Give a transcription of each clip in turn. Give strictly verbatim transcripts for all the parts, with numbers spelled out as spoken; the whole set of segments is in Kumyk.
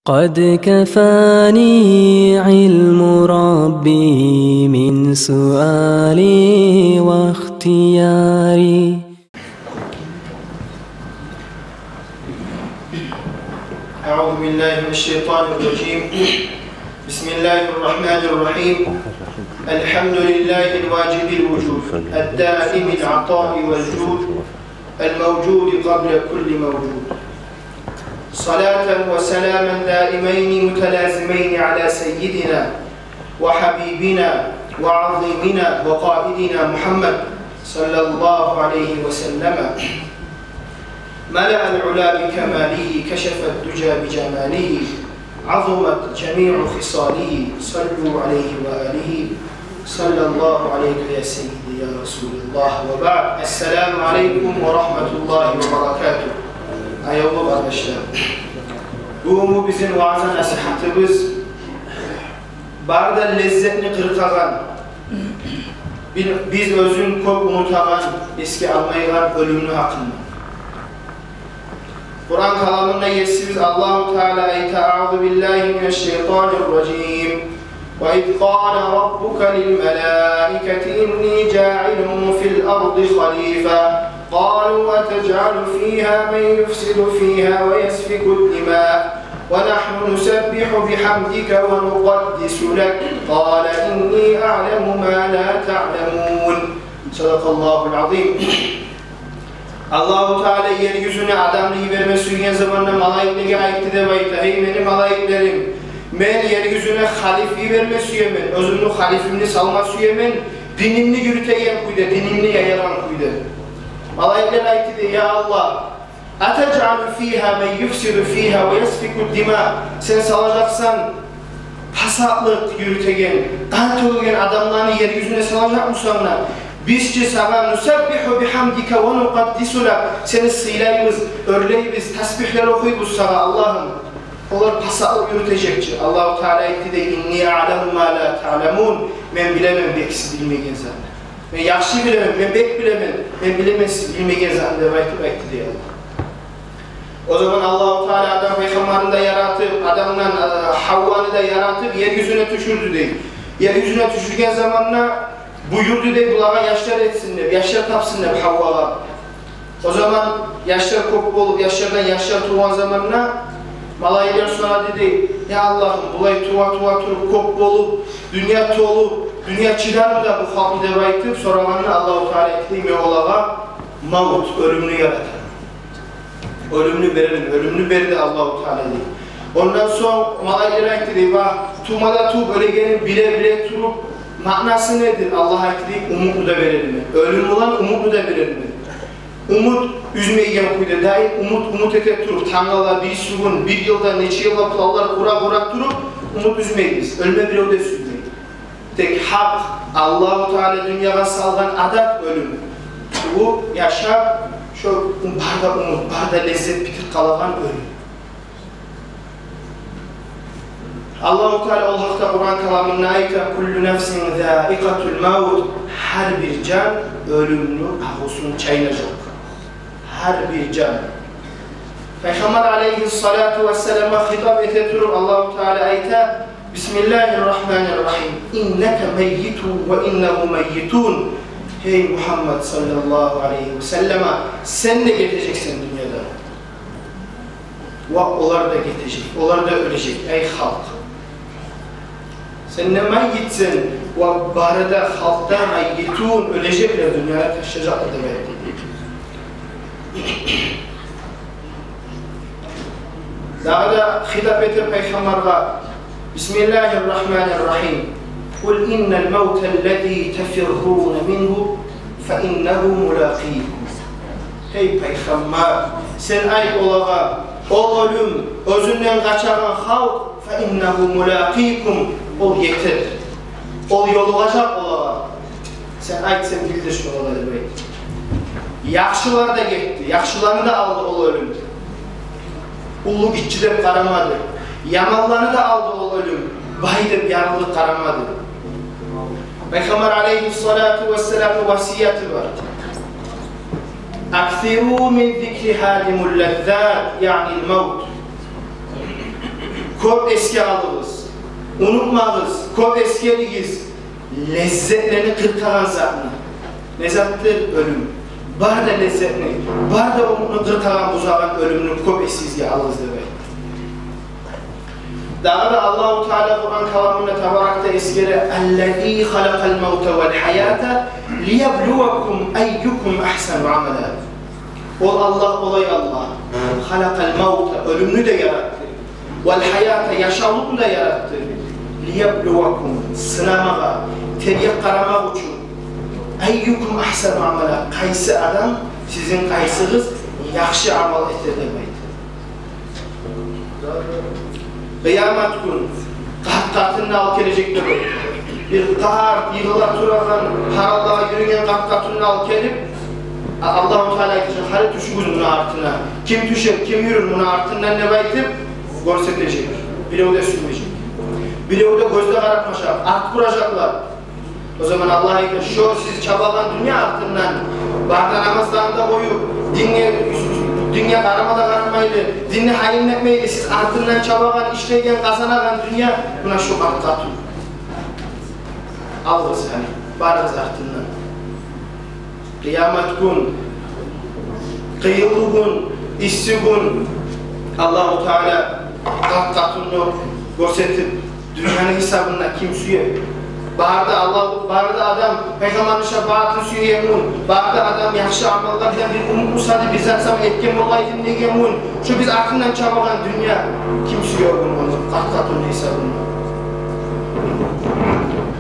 قد كفاني علم ربي من سؤالي واختياري. أعوذ بالله من الشيطان الرجيم. بسم الله الرحمن الرحيم. الحمد لله الواجب الوجود، الدائم العطاء والجود، الموجود قبل كل موجود. صلاة وسلاما دائمين متلازمين على سيدنا وحبيبنا وعظيمنا وقائدنا محمد صلى الله عليه وسلم. ملأ العلا بكماله، كشف الدجى بجماله، عظمت جميع خصاله، صلوا عليه وآله، صلى الله عليك يا سيدي يا رسول الله، وبعد. السلام عليكم ورحمة الله وبركاته. Аявлу къардашлар, бугюнгю бизин ваъза-насигьатыбыз бары да леззетни къыркъагъан, би-, биз оьзюн кёп унутагъан, эсге алмайгъан оьлюмню гьакъында. Къуран каламында Есибиз Аллагьу Таала айта: أعوذ بالله من الشيطان الرجيم. وإذ قال ربك للملائكة إني جاعل في الأرض خليفة قالوا أتجعل فيها من يفسد فيها ويسفك الدماء ونحن نسبح بحمدك ونقدس لك قال إني أعلم ما لا تعلمون. صدق الله العظيم. Аллагьу Таала ер юзюне адамны йиберме сюйген заманда малайиклеге айтды деп айта: «Гьей мени малайиклерим, мен ер юзюне халиф йиберме сюемен, оьзюмню халифимни салма сюемен, динимни юрютеген кюйде, динимни яягъан кюйде». Малайиклер айтды дей: «Я Аллагь, أتجعل فيها من يفسد فيها ويسفك الدماء, сен салажакъсан пасатлыкъ юрютеген, къан тёгеген адамланы ер юзюне салажакъмусан да? Биз чи сагъа نسبح بحمدك ونقدس لك, сени сыйлайбыз, оьрлейбиз, тасбигьлер охуйбуз сагъа, Аллагьым. Олар пасатлыкъ юрютежек чи». Аллагьу Таала айтды дей: إني أعلم ما لا تعلمون. Мен билемен бек сиз билмеген затны. Мен яхшы билемен, мен бек билемен, мен билемен сиз билмеген затны деп айтып айтды дей Аллагь. О заман Аллагьу Таала Адам пайхаммарны да яратып, Адамдан, э, Гьавваны да яратып, ер юзюне тюшюрдю дей. Ер юзюне тюшюрген заманда буюрду дей булагъа яшлар этсин деп, яшлар тапсын деп Гьаввагъа. О заман яшлар кёп болуп, яшлардан яшлар тувгъан заманда малайиклер сорады дей: «Я Аллагьым, булай тува-тува туруп, кёп болуп, дюнья толуп, дюнья чыдармы да бу халкъны?» — деп айтып сорагъанда, Аллагьу Таала айтды дей: «Мен олагъа мавут, оьлюмню яратаман. Оьлюмню берермен, оьлюмню берди Аллагьу Таала», — дей. Ондан сонг малайиклер айтды дей: «Ва, тувма да тувуп, оьлегенин биле-биле туруп, маънасы недир?» Аллагь айтды дей: «Умутну да берермен. Оьлюм булан умутну да берермен». Умут уьзмейген кюйде, даим умут, умут эте туруп, тангала, бирисигюн, бир йылда, нече йыллап планлар къура-къура туруп, умут уьзмейбиз. Оьлме бирев де сюймей. Тек гьакъ, Аллагьу Таала дюньягъа салгъан адат оьлюм. Бу яшап, шо бары да умут, бары да леззет битип къалагъан оьлюм. Аллагьу Таала ол гьакъда Къуран каламында айта: «كل نفس ذائقة الموت». Гьар бир жан оьлюмню агъусун чайнажакъ. Гьар бир жан. Пайхаммар алейгьиссалату вассаламгъа хитап эте туруп Аллагьу Таала айта: بسم الله الرحمن الرحيم. إنك ميت وإنهم ميتون. Гьей Мугьаммад саллаллагьу алайгьи ва саллама, сен де гетежексен дюньядан. Ва олар да гетежек, олар да оьлежек, эй халкъ. Сен де майитсен, ва бары да халкъ да майитун, оьлежеклер, дюньяны ташлажакълар деп айтды. Дагъы да хитап эте пайхаммаргъа: بسم الله الرحمن الرحيم. قل إن الموت الذي تفرون منه فإنه ملاقيكم. Гьей пайхаммар, сен айт олагъа: о оьлюм, оьзюнден къачагъан халкъ, فإنه ملاقيكم, ол етер. Ол ёлугъажакъ олагъа. Сен айт, сен билдир шону олагъа деп айт. Яхшылар да гетди, яхшыланы да алды ол оьлюм. Уллу, гиччи деп къарамады. Яманланы да алды ол оьлюм, бай деп, ярлы деп къарамады. Пайхаммар алейгьиссалату вассаламны васияты бар. أكثروا من ذكر هادم اللذات، يعني الموت. Кёп эсге алыгъыз, унутмагъыз, кёп эсгеригиз леззетлени къыркъагъан затны. Не затдыр? Оьлюм. Бары да леззетни, бары да умутну къыркъагъан, бузагъан оьлюмню кёп эсигизге алыгъыз деп айта. Дагъы да Аллагьу Таала Къуран каламында табаракта эсгере: «Аллази халакъал мавта вал гьаята лияблувакум айюкум агьсану амала». Ол Аллагь, олай Аллагь, халакъал мавта, оьлюмню де яратды, вал гьаята, яшавлукъну да яратды, лияблувакум, сынамагъа, тергеп къарамакъ учун, айюкум агьсану амала, къайсы адам сизин къайсыгъыз яхшы амал этер деп айта. Къыямат гюн къарт къатынны алып гележек деп айта. Бир къарт, йыгъыла турагъан, гьараллагъа юрюген къарт къатынны алып гелип, а-, Аллагьу Таала айтажакъ: «Гьали тюшюгюз муну артына. Ким тюшер, ким юрюр муну артындан?» — деп айтып гёрсетежек. Бирев де сюймежек. Бирев де гёз де къаратмажакъ, арт буражакълар. О заман Аллагь айта: «Шо сиз чабагъан дюнья артындан, бары да намазланы да къоюп, динге, динге къарама да къарамайлы, динни гьайын этмейли, сиз артындан чабагъан, ишлеген, къазанагъан дюнья, муна шу къарт къатын. Алыгъыз гьали, барыгъыз артындан». Къыямат гюн, къыйынлы гюн, исси гюн, Аллагьу Таала къарт къатынны гёрсетип, дюньяны гьисабында ким сюе? Бары да Аллагь, бары да адам Пайхаммарны шапаатын сюеген гюн, бары да адам яхшы амаллардан бир умут бусады, бир зат сама этген болайым деген гюн, шо биз артындан чабагъан дюнья, ким сюе о гюн ону, къарт къатынны гьисабында?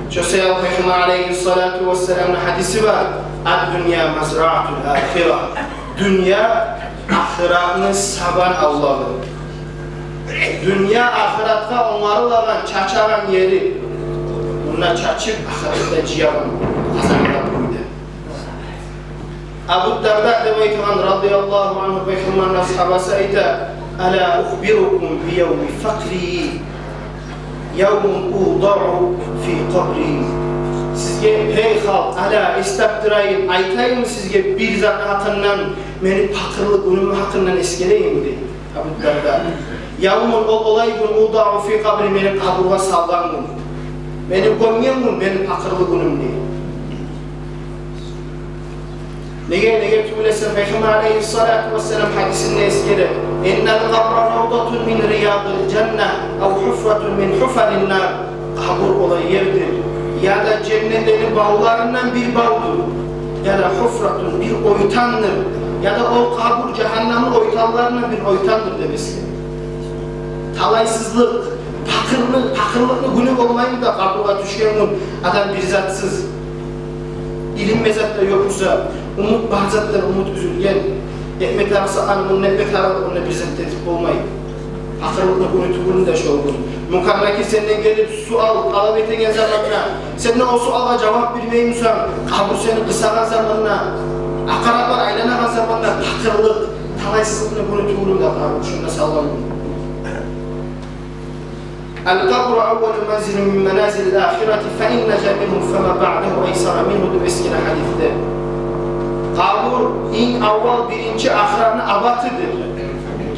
Шо саялы Пайхаммар алейгьиссалату вассаламны гьадиси бар: «Ад-дунья мазраатул ахира». Дюнья ахыратны сабан авлагъы. Дюнья ахыратгъа онгарылагъан, чачагъан ери. Мунда чачып, ахыратда жыягъан, къазанагъан кюйде. Абу Дарда деп айтагъан, радияллагьу ангьу, Пайхаммарны асгьабасы, айта: «Ала ухбирукум би явми факъри, явмун удау фи къабри». Сизге, гьей халкъ, ала, эс тапдырайым, айтайыммы сизге бир зат гьакъындан, мени пакъырлы гюнюм гьакъындан эсгерейимми, дей Абу Дарда. «Явмун», ол олай гюн, «удау фи къабри», мени къабургъа салгъан гюн, мени гёмген гюн, мени пакъырлы гюнюм, дей. Неге, неге тюгюл эсе, Пайхаммар алейгьиссалату вассалам гьадисинде эсгере: «Иннал къабра равдатун мин риядил жанна, ав гьуфратун мин гьуфарин нар». Къабур олай ердир, яда женнетлени бавларындан бир бавдур, яда гьуфратун, бир ойтандыр, яда ол къабур жагьаннамны ойтанларындан бир ойтандыр деп эсгере. Талайсызлыкъ, пакъырлыкъ, пакъырлыкъны гюню болмаймы да къабургъа тюшген гюн адам бир затсыз? Илинме зат да ёкъ буса, умут, бар затдан умут уьзюлген, этме тарыкъ затны мунда этме тарыкъ, онда бир зат да этип болмай. Пакъырлыкъны гюню тюгюлмю де шо гюн? Мункар-Накир сенден гелип суал талап этеген заманда, сен де о суалгъа жавап бермей бусанг, къабур сени къысагъан заманда, акъараплар айланагъан заманда, пакъырлыкъ, талайсызлыкъны гюню тюгюлмю де къабур, шонда салгъан гюн. «Ал-къабру аввалу манзилин мин маназилил ахирати, фа ин нажа мингьу фама баъдагьу айсару мингьу», — деп эсгере гьадисде. Къабур инг аввал биринчи ахыратны абатыдыр.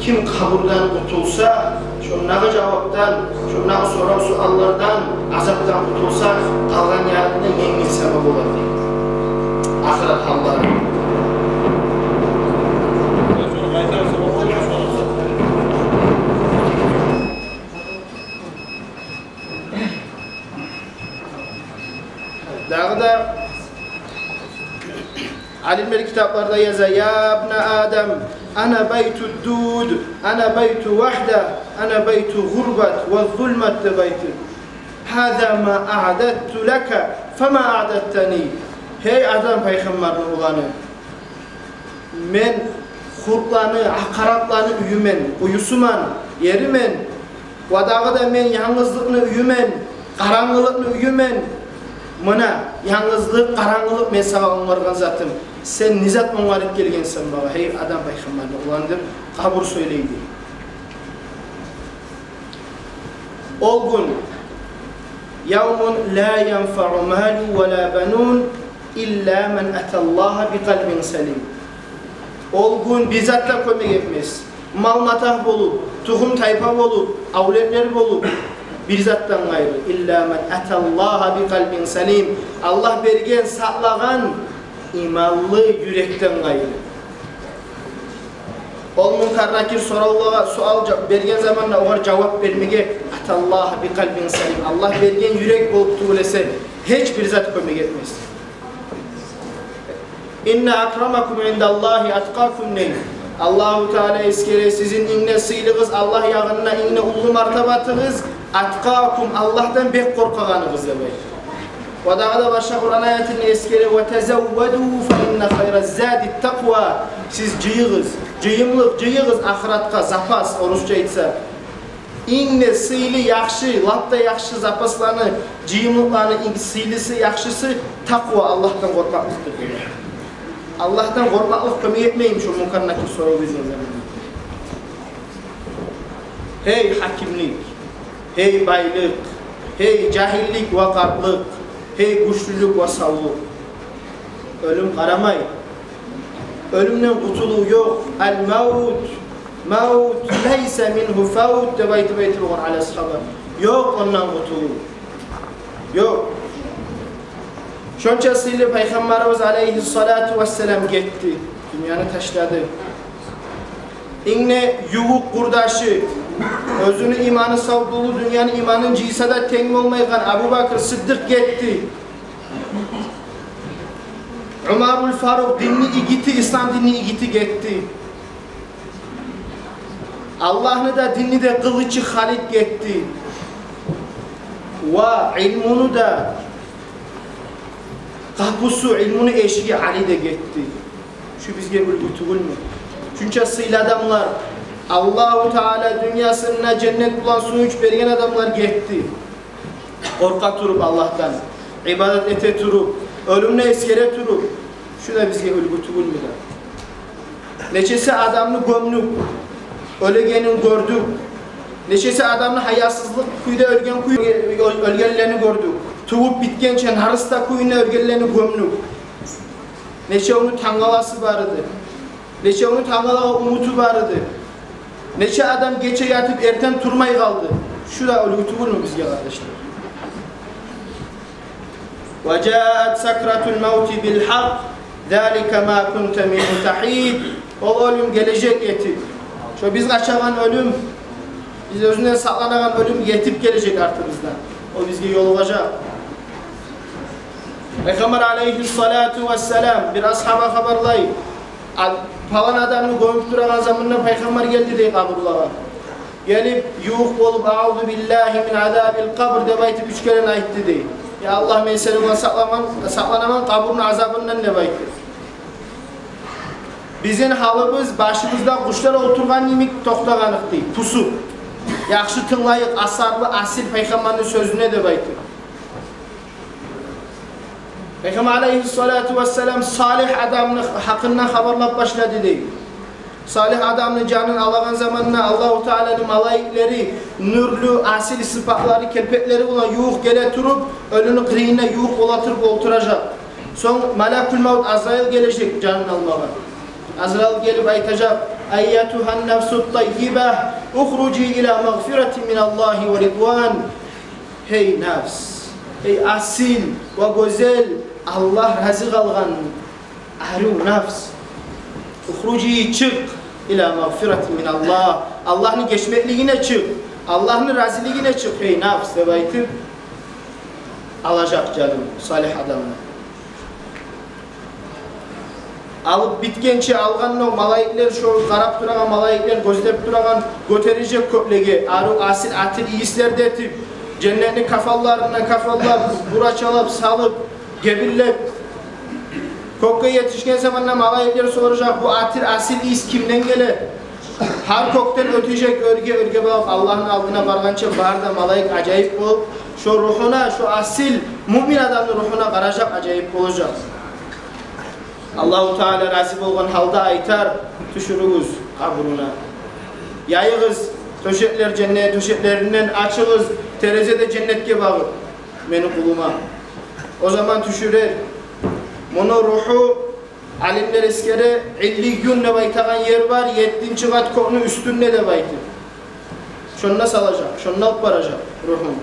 Ким къабурдан къутулса, шондагъы жавапдан, шондагъы сорав-суаллардан, азапдан къутулса, къалгъан ярны енгил сама болар, дей. Ахырат гьаллары. Дагъы да алимлер китапларда яза: «Я ибна Адам, ана байту дуд, ана байту вагьда, ана байту гъурбат ва зулмат», — деп айтып. «Гьаза ма аъдатту лака, фама аъдаттани». Гьей Адам пайхаммарны уланы, мен хуртланы, акъарапланы уьюмен, къуюсуман, еримен. Ва дагъы да мен янгызлыкъны уьюмен, къарангылыкъны уьюмен. Муна янгызлыкъ, къарангылыкъ мен сагъа онгаргъан затым. Сен не зат онгарып гелгенсен магъа, гьей Адам пайхаммарны уланы, деп къабур сёйлейди. Ол гюн, «явмун ла янфаъу малун ва ла банун илла ман аталлагьа би къалбин салим». Ол гюн бир зат да кёмек этмес. Мал-матагь болуп, Тухум-тайпа болуп, авлетлер болуп, бир затдан къайры. Илла ман аталлагьа бикъалбин салим. Аллагь берген, сакълагъан иманлы юрекден къайры. Ол Мункар-Накир соравлагъа, суал жа-, берген заманда огъар жавап бермеге, аталлагьа бикъалбин салим. Аллагь берген юрек болуп тюгюл эсе, гьеч бир зат кёмек этмес. Инна акрамакум индаллагьи аткъакум, дей. Аллагьу Таала эсгере: сизин инг де сыйлыгъыз Аллагь ягъында, инг де уллу мартабатыгъыз аткъакум, Аллагьдан бек къоркъагъаныгъыз, деп айта. Ва дагъы да башгъа Къуран аятында эсгере: ва тазавваду фа инна хайра ззади ттакъва. Сиз жыйыгъыз, жыйымлыкъ жыйыгъыз ахыратгъа, запас, орусча айтса. Инг де сыйлы, яхшы, лап да яхшы запасланы, жыйымлыкъланы инг сыйлысы, яхшысы такъва, Аллагьдан къоркъмакълыкъдыр, деди. Аллагьдан къоркъмакълыкъ кёмек этмейми шо Мункар-Накир сорав берген заманда? Гьей гьакимлик, гьей байлыкъ, гьей жагьиллик ва къартлыкъ, гьей гючлюлюк ва савлукъ. Оьлюм къарамай. Оьлюмден къутулув ёкъ. Ал-мавт, мавт, лайса мингьу фавт, деп айтып, айтып болгъан Али асгьаба. Ёкъ ондан къутулув. Ёкъ. Шонча сыйлы Пайхаммарыбыз алайгьиссалату вассалам гетди. Дюньяны ташлады. Инг де ювукъ къурдашы, оьзюню иманы сав болуп, дюньяны иманын жыйса да тенг болмайгъан Абубакр Сыддыкъ гетди. Умарул Фарукъ, динни игити, ислам динни игити гетди. Аллагьны да, динни де къылычы Халид гетди. Ва илмуну да къапусу, илмуну эшиги Али де гетди. Шу бизге уьлгю тюгюлмю? Шунча сыйлы адамлар, Аллагьу Таала дюньясында женнет булан сююнч берген адамлар гетди. Къоркъа туруп Аллагьдан, ибадат эте туруп, оьлюмню эсгере туруп, шу да бизге уьлгю тюгюлмю де? Нечесе адамны гёмдюк, оьлегенин гёрдюк. Нечесе адамны гьаясызлыкъ кюйде оьлген кюй, оьл-, оьлгенлени гёрдюк. Тувуп битгенче нарыста кюйде оьлгенлени гёмдюк. Нече ону тангаласы бар эди. Нече ону тангалагъа умуту бар эди. Нече адам гече ятып, эртен турмай къалды. Шу да уьлгю тюгюлмю бизге, къардашлар? Ва жаат сакратул мавти бил гьакъ, залика ма кунта мингьу тагьид. Ол оьлюм гележек етип. Шо биз къачагъан оьлюм, биз оьзюнден сакъланагъан оьлюм етип гележек артыбыздан. Ол бизге ёлугъажакъ. Пайхаммар алайгьиссалату вассалам, бир асгьаба хабарлай, а-, палан адамны гёмюп турагъан заманда Пайхаммар гелди дей къабурлагъа. Гелип, ювукъ болуп, «Аузу биллагьи мин азабил къабр» деп айтып, уьч керен айтды дей. «Я Аллагь, мен сени булан сакъламан, сакъланаман къабурну азабындан», деп айтды. Бизин гьалыбыз башыбызда къушлар олтургъан йимик токътагъаныкъ дей, пусуп. Яхшы тынглайыкъ асарлы, асил Пайхаммарны сёзюне деп айтды. Пайхаммар алайгьиссалату вассалам салигь адамны гьакъындан хабарлап башлады дей. Салигь адамны жанын алагъан заманда Аллагьу Тааланы малайиклери нюрлю, асил сыпатлары, келпетлери булан ювукъ геле туруп, оьлюню къырыйына ювукъ бола туруп олтуражакъ. Сонг малакул мавт Азрайыл гележек жанын алмагъа. Азрайыл гелип айтажакъ: «Айятугьан нафсут таййиба, ухружи ила магъфиратин миналлагьи ва ридван». Гьей нафс, гьей асил ва гёзел, Аллагь рази къалгъан арив нафс. Ухружи, чыкъ, ила магъфиратин миналлагь, Аллагьны гечмеклигине чыкъ, Аллагьны разилигине чыкъ, гьей нафс, деп айтып, алажакъ жанын салигь адамны. Алып битгенче, алгъанда, о малайиклер, шо къарап турагъан малайиклер, гёзлеп турагъан, гётережек кёклеге, арив асил атир ийислер де этип, женнетни кафанларына кафанлап, бурачалап, салып, гебинлеп. Кёкге етишген заманда малайиклер соражакъ: «Бу атир асил ийис кимден геле?» Гьар кёкден оьтежек оьрге, оьрге багъып, Аллагьны алдына баргъанча, бары да малайик ажайып болуп, шо ругьуна, шо асил муъмин адамны ругьуна къаражакъ, ажайып болажакъ. Аллагьу Таала рази болгъан гьалда айтар: «Тюшюрюгюз къабуруна. Яйыгъыз тёшеклер, женнет тёшеклеринден ачыгъыз терезе де женнетге багъып мени къулума». О заман тюшюрер. Муну ругьу, алимлер эсгере, Иллийюн деп айтагъан ер бар, еттинчи къат кёкню уьстюнде деп айтып. Шонда салажакъ, шонда алып баражакъ рухун.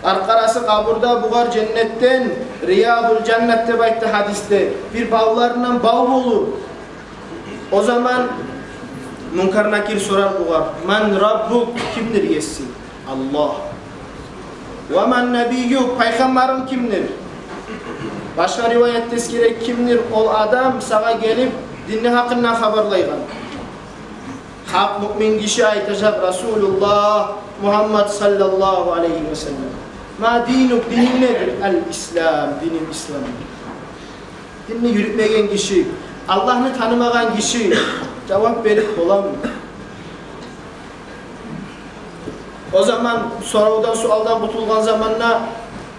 Къаркъарасы къабурда бугъар женнетден, риядул жаннат деп айтды гьадисде, бир бавларындан бав болур. О заман Мункар Накир сорар бугъар: «Ман раббук?» — «Кимдир есинг?» — «Аллагь». «Ва ман набиюк?» — «Пайхаммарынг кимдир?» Башгъа риваятда эсгере: «Кимдир ол адам сагъа гелип динни гьакъындан хабарлайгъан?» Гьакъ муъмин гиши айтажакъ: «Расулуллагь Мугьаммад саллаллагьу алайгьи ва саллам». «Ма динук?» — «Дининг недир?» — «Ал-ислам», диним ислам. Динни юрютмеген гиши, Аллагьны танымагъан гиши жавап берип боламы? О заман соравдан, суалдан къутулгъан заманда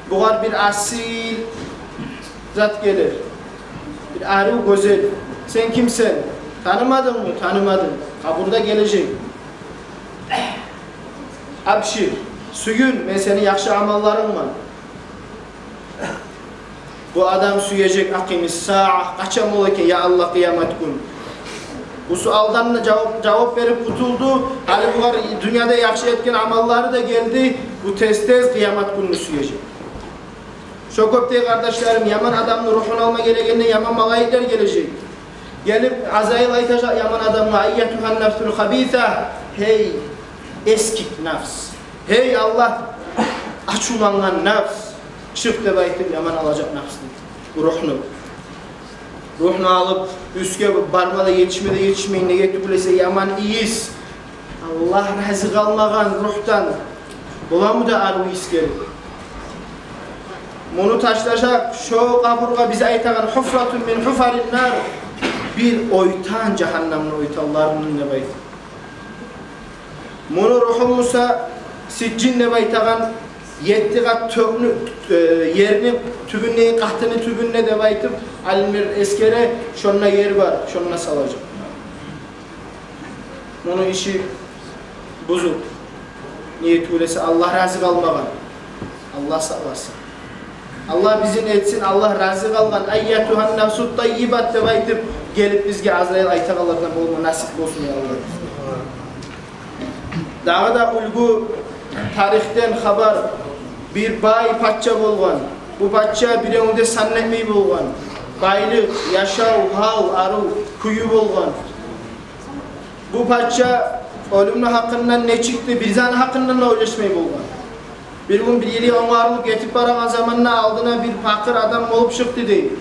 бугъар бир асил зат гелир. Бир арив, гёзел. «Сен кимсен? Танымадынгмы?» «Танымадым». «Къабурда гележек. Абшир, сююн, мен сени яхшы амалларынг ман». Бу адам сюежек: «Акъимис-саа, къачан бола экен, я Аллагь, къыямат гюн?» Бу суалдан да жавап, жавап берип къутулду. Гьали бугъар дюньяда яхшы этген амаллары да гелди. Бу тез-тез къыямат гюнню сюежек. Шо кюйде, къардашларым, яман адамны рухун алма гелегенде яман малайиклер гележек. Гелип, Азраил айтажакъ яман адамгъа: «Айятугьан нафсул хабиса, гьей, эсгик нафс, гьей, Аллагь ачувлангъан нафс, чыкъ», — деп айтып, яман алажакъ нафсны, рухну. Рухну алып, уьстге барма да етишме де етишмей, неге тюгюл эсе яман ийис. Аллагь рази къалмагъан рухдан боламы да арив ийис гелип? Муну ташлажакъ шо къабургъа, биз айтагъан, «хьуфратун мин хьуфарин-нар», бир ойтан, жагьаннамны ойтанларындан деп айта. Муну руху буса Сижжин деп айтагъан етти къат тёкню, э, ерни тюбюнде, къатыны тюбюнде деп айтып, алимлер эсгере, шонда ер бар, шонда салажакъ. Муну иши бузукъ. Неге тюгюл эсе Аллагь рази къалмагъан. Аллагь сакъласын. Аллагь бизин этсин Аллагь рази къалгъан, «Айятугьан нафсут таййибат» деп айтып, гелип бизге Азраил айтагъанлардан болма насип болсун, я Аллагь. Дагъы да уьлгю, тарихден хабар. Бир бай пача болгъан. Бу пача биревню де сан этмей болгъан. Байлыкъ, яшав, гьал, арив кюю болгъан. Бу пача оьлюмню гьакъындан нечик де, бир затны гьакъындан да ойлашмай болгъан. Бир гюн бир ерге онгарылып гетип барагъан заманда алдына бир пакъыр адам болуп чыкъды дей.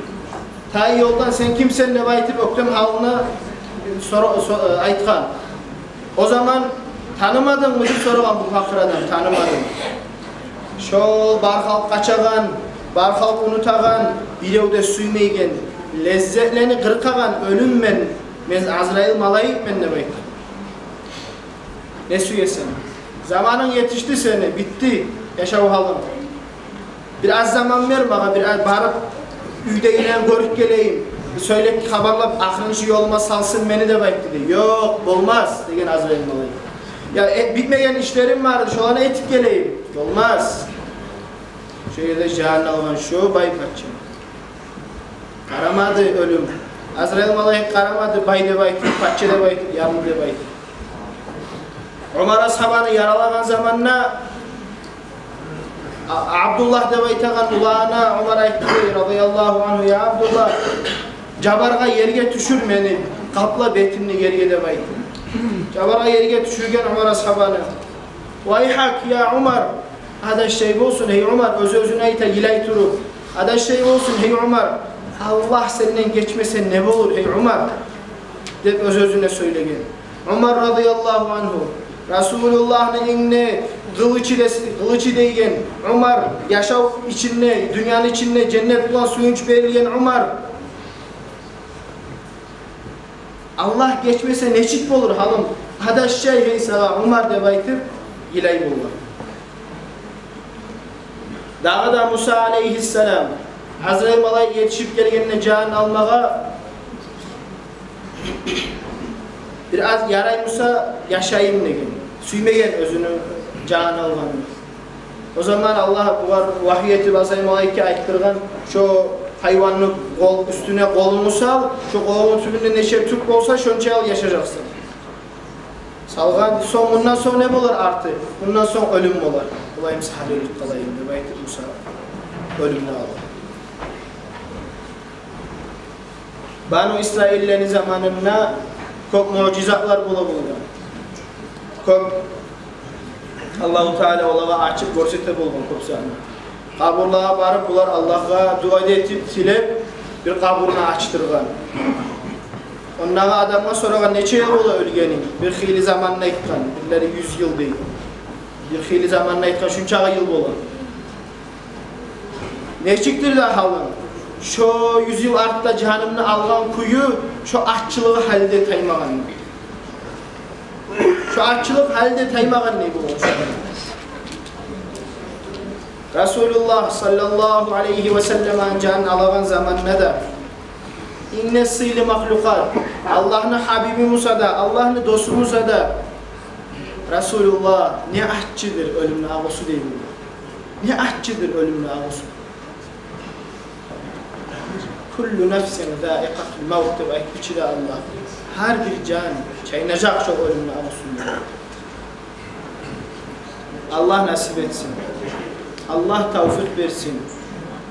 Тай ёлдан: «Сен кимсен?» — деп айтып, оьктем гьалына сора-, со-, айтгъан. О заман: «Танымадынгмы?» — деп сорагъан бу пакъыр адам. «Танымадым». Шол бар халкъ къачагъан, бар халкъ унутагъан, бирев де сюймейген, леззетлени къыркъагъан оьлюм мен, мен Азраил малайикмен деп айтгъан. Не сюесен? Заманынг етишди сени, битди яшав гьалынг. Бир аз заман бер магъа, бир аз барып, уьйдегилени гёрюп гелейим. Сёйлеп, хабарлап, ахырынчы ёлума салсын мени деп айт, деди. Ёкъ, болмас, деген Азраил малайик. Я, э, битмеген ишлерим бар, шоланы этип гелейим. Болмас. Шо ерде жанын алгъан шо бай пача. Къарамады оьлюм. Азраил малайик къарамады, бай деп айтып, пача деп айтып, ярлы деп айтып. Умар асгьабаны яралагъан заманда, А-, Абдуллагь деп айтагъан уланына Умар айтды, радияллагьу ангьу: «Я Абдуллагь, жабаргъа ерге тюшюр мени, къапла бетимни ерге», — деп айтды. Жабаргъа ерге тюшюрген Умар асгьабаны. «Вайгьак, я Умар», адашдай болсун, гьей Умар, оьз-оьзюне айта, йылай туруп. Адашдай болсун, гьей Умар, Аллагь сенден гечмесе не болур, гьей Умар, деп оьз-оьзюне сёйлеген. Умар радияллагьу ангьу, Расулуллагьны ингине къылычы дес-, къылычы тийген Умар, яшав ичинде, дюньяны ичинде женнет булан сююнч берилген Умар. Аллагь гечмесе нечик болур гьалым? Адашдай, гьей сагъа, Умар, деп айтып, йылай болгъан. Дагъы да Муса алейгьиссалам, Азраил малайик етишип гелгенде жанын алмагъа, бир аз ярай буса яшайым деген, сюймеген оьзюню жанын алгъанын. О заман Аллагь бугъар вагьий этип, Азраил малайикге айтдыргъан: «Шо гьайванны къол, уьстюне къолунгну сал, шо къолунгну тюбюнде нече тюк болса, шонча яшажакъсан». Салгъан сонг, мундан сонг не болар арты? Мундан сонг оьлюм болар. Булай буса гьалилик къалайым деп айтып, буса оьлюмню алды. Бану Исраиллени заманында кёп муъжизатлар бола болгъан. Кёп Аллагьу Таала олагъа ачып гёрсете болгъан кёп затны. Къабурлагъа барып, булар Аллагьгъа дуа этип, тилеп, бир къабурну ачдыргъан. Ондагъы адамгъа сорагъан: «Нече йыл бола оьлгенинг?» «Бир хыйлы заманны айтгъан». Бирлери юз йыл дей. Бир хыйлы заманны айтгъан, шунчакъы йыл бола. Нечикдир де гьалынг? Шо юз йыл артда жанымны алгъан кюю, шо аччылыгъы гьали де таймагъан. Шо аччылыкъ гьали де таймагъан не болгъан шо? Расулуллагь саллаллагьу алайгьи ва салламны жанын алагъан заманда да, инг де сыйлы махлукъат, Аллагьны гьабиби буса да, Аллагьны досу буса да, Расулуллагь, не аччыдыр оьлюмню агъусу дей болгъан. Не аччыдыр оьлюмню агъусу. «Куллу нафсин заикъатул мавт» деп айтып чы да Аллагь. Гьар бир жан чайнажакъ шо оьлюмню агъусун. Аллагь насип этсин. Аллагь тавфикъ берсин.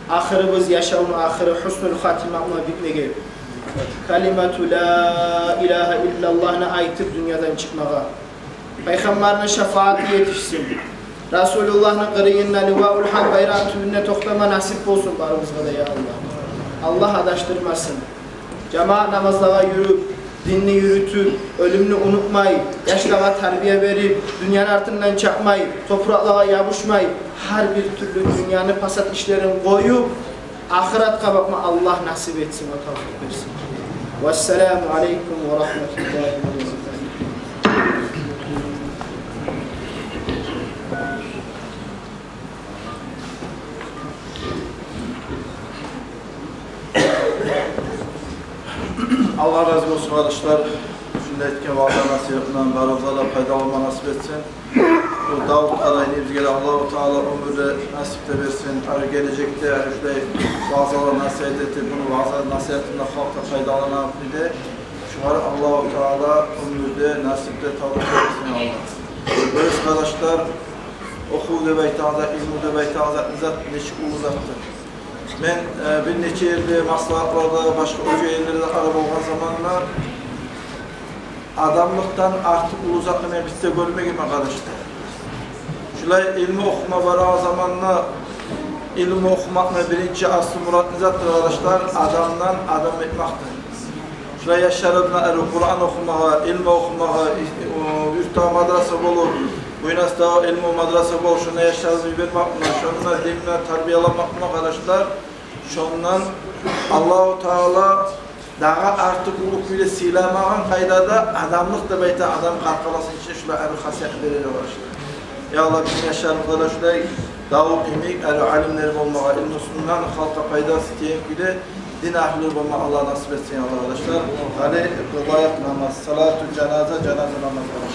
Ахырыбыз, яшавну ахыры гьуснул хатимагъа битмеге. Калимату ла илагьа иллаллагьны айтып дюньядан чыкъмагъа. Пайхаммарны шафааты етишсин. Расулуллагьны къырыйында, Ливаул Гьакъ байрагъы тюбюнде токътама насип болсун барыбызгъа да, я Аллагь. Аллагь адашдырмасын. Жамаат намазлагъа юрюп, динни юрютюп, оьлюмню унутмай, яшлагъа тарбия берип, дюньяны артындан чапмай, топуракълагъа ябушмай, гьар бир тюрлю дюньяны пасат ишлерин къоюп, ахыратгъа бакъма Аллагь насип этсин ва тавфикъ берсин. Вассаламу алайкум ва рагьматуллагьи ва баракатугь. Аллагь рази болсун, къардашлар. Шунда этген ваъза насигьатындан барыбызгъа да пайдаланма насип этсин. Бу Давут къарайны бизге де Аллагьу Таала оьмюр де, насип де берсин. Ары гележекде, ары шулай ваъзалар насигьат этип, муну ваъза насигьатында халкъ да пайдаланагъан кюйде, шулар Аллагьу Таала оьмюр де, насип де, тавфикъ берсин, я Аллагь. Дюрюст, къардашлар, охув деп айтагъан зат, илму деп айтагъан зат, не зат, нечик уллу затдыр. Мен, э, бир нече ерде маслагьатларда, башгъа оьзге ерлерде ара болгъан заманда, адамлыкъдан артыкъ уллу затны мен бир де гёрмегенмен, къардашлар. Шулай илму охума барагъан заманда, илму охумакъны биринчи аслу мураты не затдыр, къардашлар? Адамдан адам этмекдир. Шулай яшларыбызны ары Къуран охумагъа, илму охумагъа, о, юртда мадраса болуп, Буйнакскиде илму мадраса болуп, шонда яшларыбызны йибермек булан, шонда динни тарбияламакъ булан, къардашлар, шондан Аллагьу Таала дагъы артыкъ уллу кюйде сыйламагъан къайдада адамлыкъ деп айтагъан адам къаркъарасын ичинде шулай ары хасиятны берер, къардашлар. Я Аллагь, бизин яшларыбызгъа да шулай Давут йимик ары алимлер болмагъа, илмусундан халкъгъа пайдасы тиеген кюйде дин агьлю болма Аллагь насип этсин, я Аллагь, къардашлар. Гьали къылайыкъ намаз, салату жаназа, жаназа намаз, къардашлар.